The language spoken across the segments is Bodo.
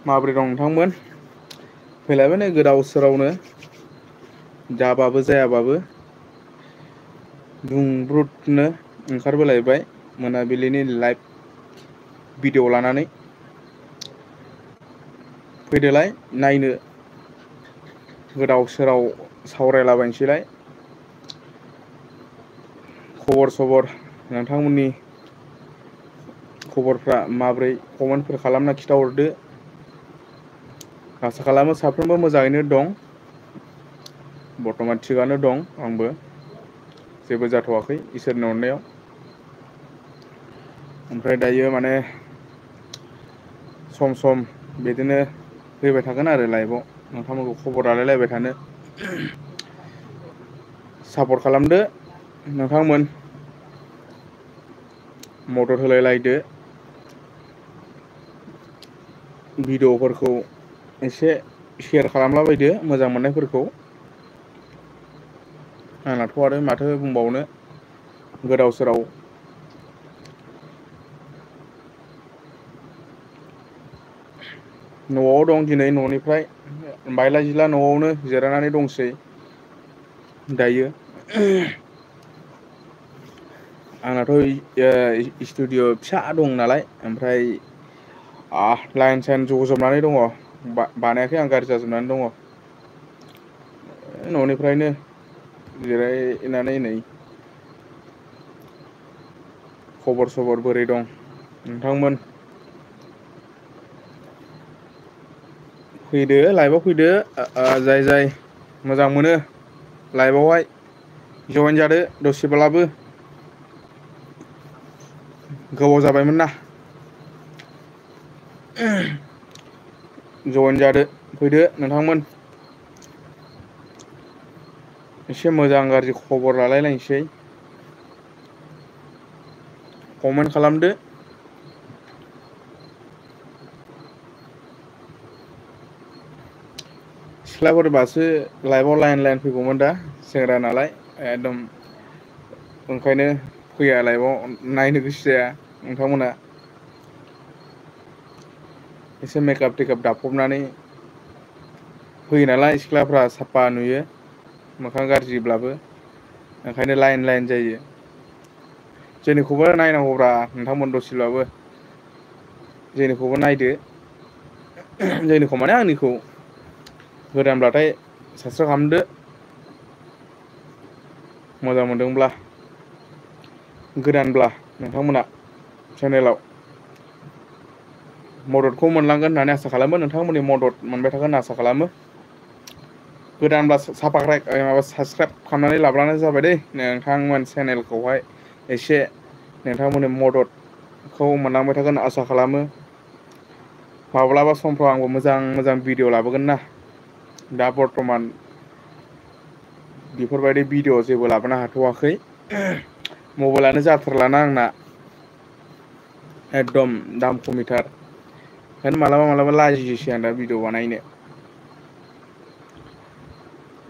माबोरै दं नोंथांमोन? फैलायबाय नै गोदाव सोरावनो जाबाबो जायाबाबो दुंब्रुदनो ओंखारबोलायबाय मोनाबिलिनि लाइभ भिडिअ लानानै फैदोलाय नायनो गोदाव सोराव सावरायलाबायनोसैलाय खबर सबर नोंथांमोननि खबरफ्रा माब्रै कमेन्टफोर खालामना खिथाहरदो। आसा खालामो साफ्रोमबो मोजाङैनो दं। बर्थमान थिगानो दं आंबो जेबो जाथ'वाखै इसोरनि अननायाव। ओमफ्राय दायो माने सम सम बिदिनो फैबाय थागोन आरो लाइफआव नोंथांमोनखौ खबर लालायलायबाय थानो सापर्ट खालामदो नोंथांमोन मदद होलायलायदो भिडिअ'फोरखौ एसे सेयार खालामलाबायदो मोजां मोननायफोरखौ आंनाथ' आरो माथो बुंबावनो गोदाव सोराव न'आव दं दिनै न'निफ्राय बायला जिला न'आवनो जिरायनानै दंसै दायो आंनाथ' स्टुडिअ फिसा दं नालाय ओमफ्राय लाइन साइन जजोबनानै दङ बानायाखै आं गाज्रि जाजोबनानै दङ न'निफ्रायनो जिरायनानै नै खबर सबर बोरै दं नोंथांमोन फैदो लाइभआव फैदो जाय जाय मोजां मोनो लाइभआवहाय जइेन जादो दसेब्लाबो गोबाव जाबायमोन ना जइेन जादो फैदो नोंथांमोन एसे मोजां गाज्रि खबर लालायलायनोसै कमेन्ट खालामदो सिख्लाफोरबासो लाइभआव लाइन लाइन फैगौमोन दा सेंग्रा नालाय एकदम ओंखायनो फैया लाइभआव नायनो गोसो जाया नोंथांमोना एसे मेकाप थेकाप दाफबनानै फैयो नालाय सिख्लाफ्रा साफा नुयो मोखां गाज्रिब्लाबो ओंखायनो लाइन लाइन जायो जोंनिखौबो नायनांगौब्रा नोंथांमोन दसेब्लाबो जोंनिखौबो नायदो जोंनिखौ माने आंनिखौ गोदानब्लाथाय साबसक्राइब खालामदो मोजां मोनदोंब्ला गोदानब्ला नोंथांमोना चेनेलाव मददखौ मोनलांगोन होननानै आसा खालामो नोंथांमोननि मदद मोनबाय थागोन होनना आसा खालामो गोदानब्ला साबसक्राइब खालामनानै लाब्लानो जाबाय दै नोंथांमोन चेनेलखौहाय एसे नोंथांमोननि मददखौ मोनलांबाय थागोन आसा खालामो माब्लाबा समफ्राव आंबो मोजां मोजां भिडिअ लाबोगोन ना दा बर्थमान बेफोरबायदि भिडिअ जेबो लाबोनो हाथ'वाखै मबाइलानो जाथारलाना आंना एकदम दाम खमिथार ओंखायनो मालाबा मालाबा लाजियोसै आं दा भिडिअ बानायनो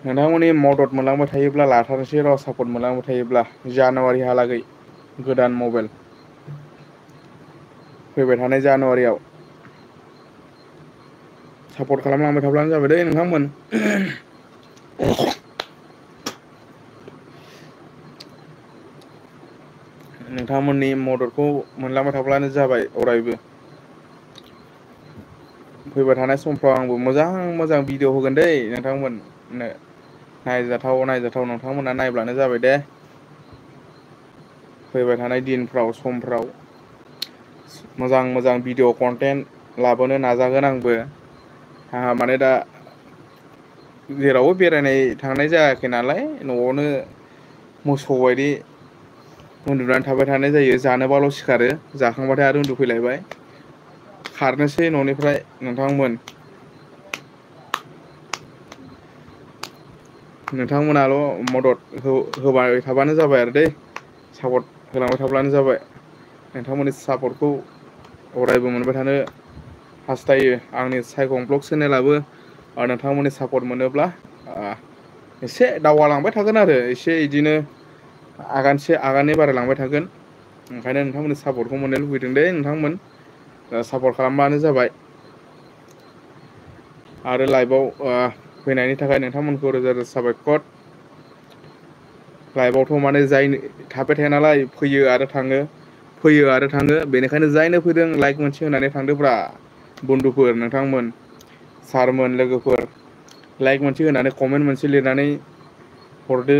नोंथांमोननि मदद मोनलांबाय थायोब्ला लाथारनोसै र' सापर्ट मोनलांबाय थायोब्ला जानुवारिहालागै गोदान मबाइल फैबाय थानाय जानुवारियाव सापर्ट खालामलांबाय थाब्लानो जाबाय दे नोंथांमोन नोंथांमोननि मददखौ मोनलांबाय थाब्लानो जाबाय अरायबो फैबाय थानाय समफ्राव आंबो मोजां मोजां भिडिअ होगोन दै नोंथांमोननो नायजाथाव नायजाथाव नोंथांमोना नायब्लानो जाबाय दे फैबाय थानाय दिनफ्राव समफ्राव मोजां मोजां भिडिअ कन्टेन्ट लाबोनो नाजागोन आंबो आंहा माने दा जेरावबो बेरायनाय थांनाय जायाखै नालाय न'आवनो मोसौ बायदि उन्दुनानै थाबाय थानाय जायो जानोबाल' सिखारो जाखांबाथाय आरो उन्दुफैलायबाय खारनोसै न'निफ्राय नोंथांमोन नोंथांमोनाल' मदद होबाय थाबानो जाबाय आरो दै सापर्ट होलांबाय थाब्लानो जाबाय नोंथांमोननि सापर्टखौ अरायबो मोनबाय थानो हास्थायो आंनि सायखं ब्लग चेनेलाबो नोंथांमोननि सापर्ट मोनोब्ला एसे दावगालांबाय थागोन आरो एसे इदिनो आगानसे आगानै बारायलांबाय थागोन ओंखायनो नोंथांमोननि सापर्टखौ मोननो लुबैदों दे नोंथांमोन सापर्ट खालामबानो जाबाय आरो लाइभआव फैनायनि थाखाय नोंथांमोनखौ रोजा रोजा साबायखर। लाइभआवथ' माने जाय थाबाय थाया नालाय फैयो आरो थाङो बेनिखायनो जायनो फैदों लाइक मोनसे होनानै थांदोब्रा बन्धुफोर नोंथांमोन सारमोन लोगोफोर लाइक मोनसे होनानै कमेन्ट मोनसे लिरनानै हरदो।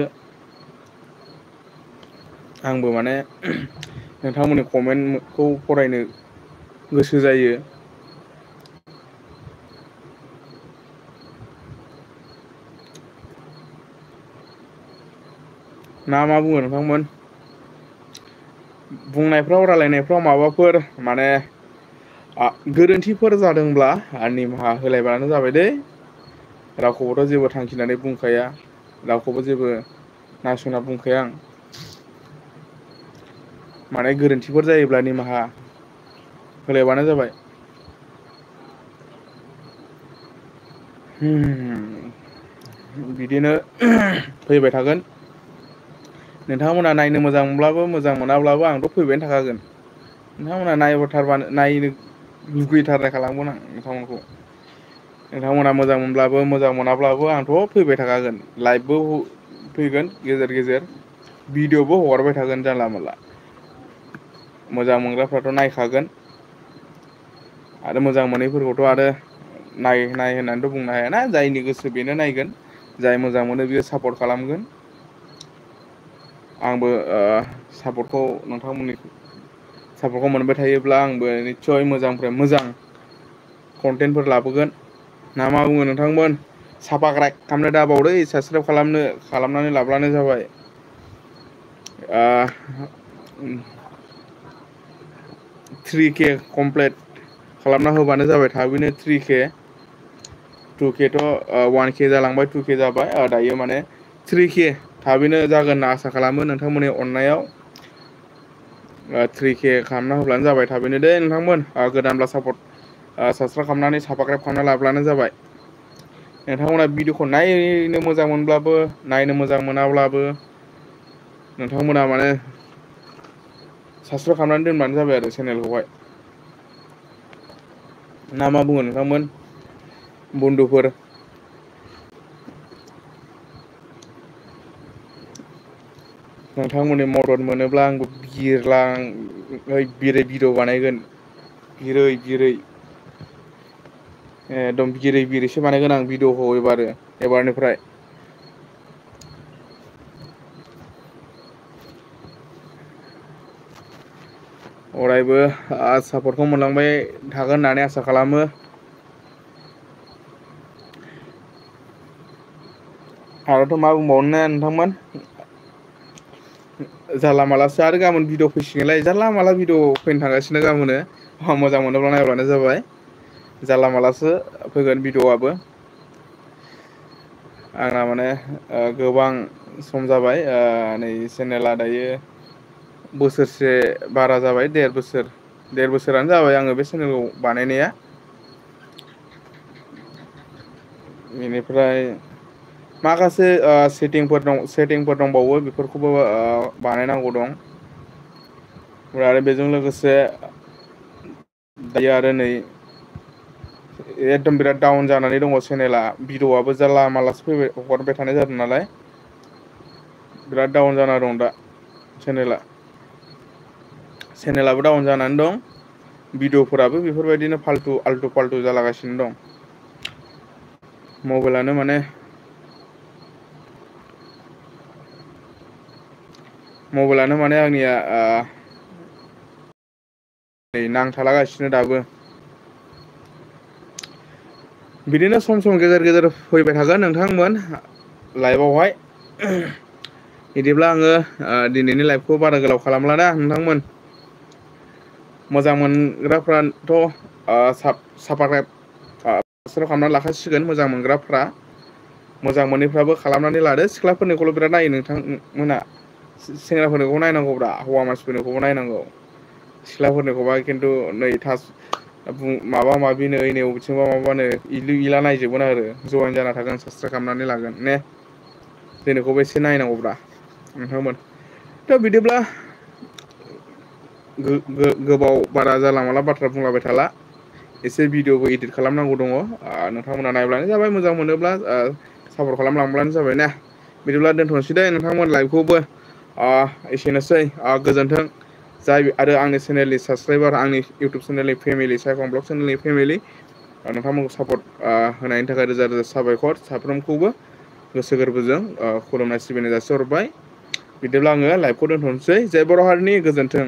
आंबो माने नोंथांमोननि कमेन्टखौ फरायनो गोसो जायो। ना मा बुङो नोंथांमोन? बुंनायफ्राव रायलायनायफ्राव माबाफोर माने गोरोन्थिफोर जादोंब्ला निमाहा होलायबानो जाबाय दै। रावखौबोथ' जेबो थांखिनानै बुंखाया रावखौबो जेबो नासयना बुंखाया आं। माने गोरोन्थिफोर जायोब्ला निमाहा होलायबानो जाबाय। बिदिनो फैबाय थागोन। नोंथांमोना नायनो मोजां मोनब्लाबो मोजां मोनाब्लाबो आंथ' फैबायानो थाखागोन। नोंथांमोना नायथारबानो नायनो लुगैथारनाय खालामगोन आं नोंथांमोनखौ। नोंथांमोना मोजां मोनब्लाबो मोजां मोनाब्लाबो आंथ' फैबाय थाखागोन लाइभबो फैगोन गेजेर गेजेर भिडिअ'बो हगारबाय थागोन जानला मोनला। मोजां मोनग्राफ्राथ' नायखागोन आरो मोजां मोनैफोरखौथ' आरो नाय होननानैथ' बुंनो हायाना जायनि गोसो बेनो नायगोन जाय मोजां मोनो बेयो सापर्ट खालामगोन। आंबो सापर्टखौ नोंथांमोननि सापर्टखौ मोनबाय थायोब्ला आंबो निस्सय मोजांनिफ्राय मोजां कन्टेन्टफोर लाबोगोन। ना मा बुङो नोंथांमोन? सापाग्राय खालामनो दाबावदै साबसक्राइब खालामनानै लाब्लानो जाबाय। 3K कमप्लिट खालामना होबानो जाबाय थाबैनो 3K 2Kथ' 1K जालांबाय 2K जाबाय दायो माने 3K थाबैनो जागोन होनना आसा खालामो नोंथांमोननि अननायाव 3K खालामना होब्लानो जाबाय थाबैनो दे नोंथांमोन गोदानब्ला साबसक्राइब खालामनानै सापाग्राब खालामना लाब्लानो जाबाय। नोंथांमोना भिडिअ'खौ नायनो मोजां मोनब्लाबो नायनो मोजां मोनाब्लाबो नोंथांमोना माने साबसक्राइब खालामनानै दोनबानो जाबाय आरो चेनेलखौहाय। ना मा बुङो नोंथांमोन बन्धुफोर? नोंथांमोननि मदद मोनोब्ला आंबो बिरै भिडिअ बानायगोन बिरै एकदम बिरैसो बानायगोन आं भिडिअ'खौ एबारनिफ्राय। अरायबो सापर्टखौ मोनलांबाय थागोन होननानै आसा खालामो। आरोथ' मा बुंबावनो ने नोंथांमोन? जानला मालासो आरो गाबोन भिडिअ फैसिगोनलाय जानला माला भिडिअ फैनो थांगासिनो गाबोनो मोजां मोनोब्ला नायब्लानो जाबाय। जानला मालासो फैगोन भिडिअ'आबो। आंना माने गोबां सम जाबाय नै चेनेला दायो बोसोरसे बारा जाबाय देर बोसोरानो जाबाय आङो बे चेनेलखौ बानायनाया। बेनिफ्राय माखासे सेटिंफोर दंबावो बेफोरखौबो बानायनांगौ दं। ओमफ्राय आरो बेजों लोगोसे दायो आरो नै एकदम बिराद डाउन जानानै दङ चेनेला भिडिअ'आबो जानला मानलासो हगारबाय थानाय जादों नालाय बिराद डाउन जाना दं दा चेनेलाबो डाउन जानानै दं। भिडिअ'फोराबो बेफोरबायदिनो आल्टु फाल्टु जालागासिनो दं। मबाइलानो माने आंनिया नांथालागासिनो दाबो। बिदिनो सम सम गेजेर गेजेर फैबाय थागोन नोंथांमोन लाइभआवहाय। बिदिब्ला आङो दिनैनि लाइभखौ बारा गोलाव खालामला ना नोंथांमोन। मोजां मोनग्राफ्राथ' साबसक्राइब खालामनानै लाखासिगोन मोजां मोनग्राफ्रा। मोजां मोनैफ्राबो खालामनानै लादो सिख्लाफोरनिखौल' बिराद नायो नोंथांमोना। सेंग्राफोरनिखौबो नायनांगौब्रा हौवा मानसिफोरनिखौबो नायनांगौ। सिख्लाफोरनिखौबा खिन्थु नै माबा माबि नै बबेथिंबा माबानो इलु इला नायजोबगोन आरो जयेन जाना थागोन साबसक्राइब खालामनानै लागोन ने। जोंनिखौबो एसे नायनांगौब्रा नोंथांमोन। थ' बिदिब्ला गोबाव बारा जानला माला बाथ्रा बुंलाबाय थाला। एसे भिडिअबो इदिट खालामनांगौ दङ नोंथांमोना नायब्लानो जाबाय मोजां मोनोब्ला सापर्ट खालामलांब्लानो जाबाय ना बिदिब्ला दोनथ'नोसै दे नोंथांमोन लाइभखौबो एसेनोसै गोजोन्थों जाय आरो आंनि चेनेलनि साबसक्राइबार आंनि इउटुब चेनेलनि फेमिलि सायखं ब्लग चेनेलनि फेमिलि नोंथांमोनखौ सापर्ट होनायनि थाखाय रोजा रोजा साबायखर साफ्रोमखौबो गोसो गोरबोजों खुलुमनाय सिबिनाय जासिहरबाय बिदिब्ला आङो लाइभखौ दोनथ'नोसै जय बर' हारिनि गोजोन्थों।